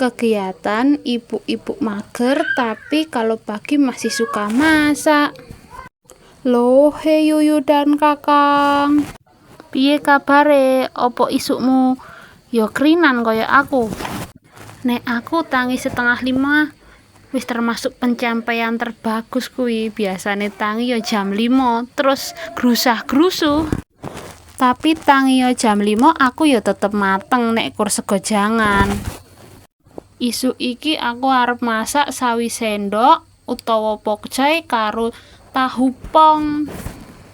Kegiatan ibu-ibu mager, tapi kalau pagi masih suka masak. Loh, he Yuyu dan Kakang. Piye kabare? Opo isukmu yo krinan kaya aku? Nek aku tangi 4.30 wis termasuk pencapaian terbagus kuwi. Biasane tangi yo jam 5 terus grusah-grusuh. Tapi tangi yo jam 5, aku yo tetep mateng nek kur sego jangan. Isuk iki aku arep masak sawi sendok utawa pokcoy karo tahu pong.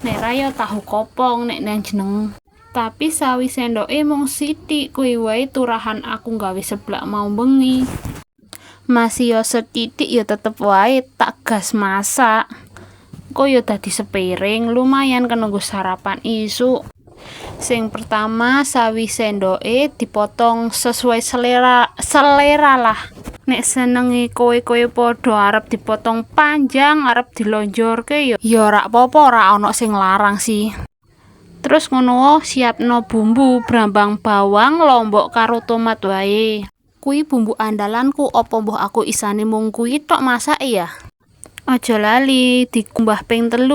Nek ra ya tahu kopong nek nang jeneng. Tapi sawi sendoke mung sithik, kuwi wae turahan aku gawe seblak mau bengi. Masih yo sethithik ya tetep wae tak gas masak. Engko yo dadi sepiring, lumayan kena nggo sarapan isuk. Sing pertama, sawi sendoke dipotong sesuai selera selera lah. Nek senenge kowe-kowe padha arep dipotong panjang, arep dilonjorke ya ya ora apa-apa, ora ana sing larang sih. Terus ngono siapno bumbu brambang bawang, lombok karo tomat wae. Kuwi bumbu andalanku, apa mbuh aku isane mung kuwi tok masake ya. Aja lali dikumbah ping 3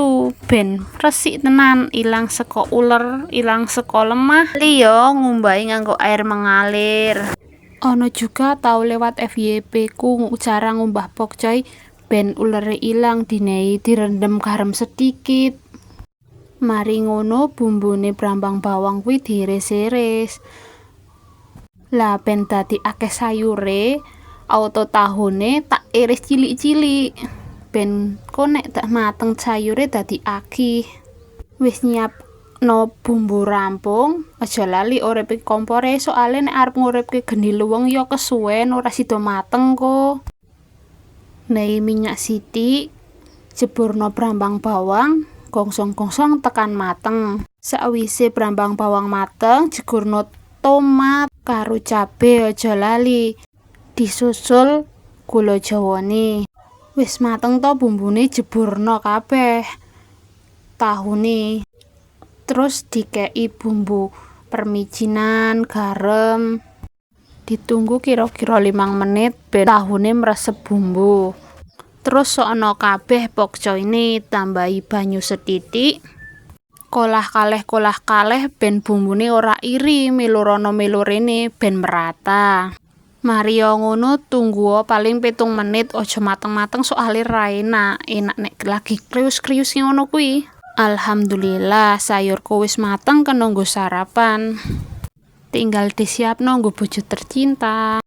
ben resik tenan, ilang saka uler, ilang saka lemah. Liya ngumbahi nganggo air mengalir. Ana juga tau lewat FYP ku cara ngumbah pokcoy ben ulere ilang, dinehi direndam garam sedikit. Mari ngono bumbune brambang bawang kuwi diiris-iris. Lah, ben dadi akeh sayure, auto tahune tak iris cilik-cilik. Ben ko nek dak mateng sayure dadi akeh. Wis nyiapno bumbu rampung, aja lali uripe kompore, soale nek arep nguripke geni luweng ya kesuwen, ora sida mateng ko. Nehi minyak sithik, jeburno brambang bawang, gongsong-gongsong tekan mateng. Sakwise brambang bawang mateng, jegurno tomat karo cabe, aja lali. Disusul gula jawane. Wis mateng to bumbune, jeburno kabeh tahune. Terus dikeki bumbu permicinan, garam. Ditunggu kira-kira 5 menit ben tahune mresep bumbu. Terus sokno kabeh pokcoyne, tambahi banyu sethithik. Kolah kaleh, kolah kaleh ben bumbune ora iri, melu rono melu rene ben merata. Mari ngono tunggu paling 7 menit, aja mateng-mateng soale ra enak, enak nek lagi krius-krius ngono kuwi. Alhamdulillah sayurku wis mateng, kena nggo sarapan. Tinggal disiapno nggo bojo tercinta.